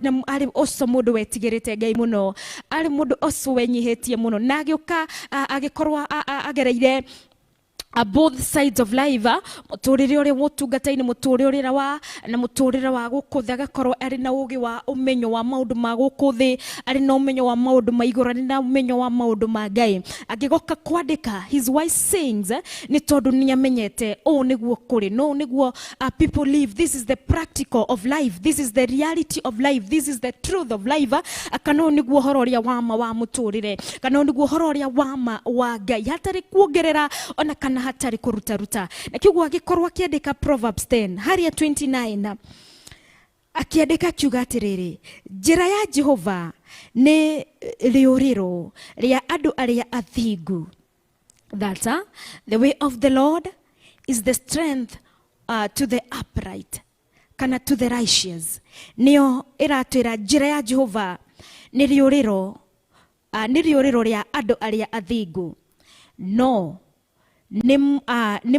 Na arĩ ũcio mũndũ wetigĩrĩte Ngai mũno, arĩ mũndũ ũcio wenyihĩtie mũno, na agĩũka agĩkorwo agereire both sides of life, mũtũrĩre ũrĩa wa ũtungata-inĩ, mũtũrĩre ũrĩa wa na mũtũrĩre wa gũkũ thĩ, agakorwo arĩ na ũgĩ wa ũmenyo wa maũndũ ma gũkũ thĩ, arĩ na ũmenyo wa maũndũ ma igũrũ, arĩ na ũmenyo wa maũndũ ma Ngai. Angĩgoka kwandĩka his wise sayings, nĩ tondũ nĩ amenyete ũũ nĩguo kũrĩ, no nĩguo people live. This is the practical of life, this is the reality of life, this is the truth of life, kana ũũ nĩguo ũhoro ũrĩa wa ma wa mũtũrĩre, kana ũũ nĩguo ũhoro ũrĩa wa ma wa Ngai, hatarĩ kuongerera ona kana hatarĩ kũrutaruta. Na kĩguo agĩkorwo akĩandĩka Proverbs 10 harĩa 29, akĩandĩka akiuga atĩrĩrĩ, "Njĩra ya Jehova nĩ rĩũrĩro rĩa andũ arĩa athingu," that the way of the Lord is the strength to the upright kana to the righteous. Nĩyo ĩratwĩra njĩra ya Jehova nĩ rĩũrĩro, nĩ rĩũrĩro rĩa andũ arĩa athingu, no nĩ nĩ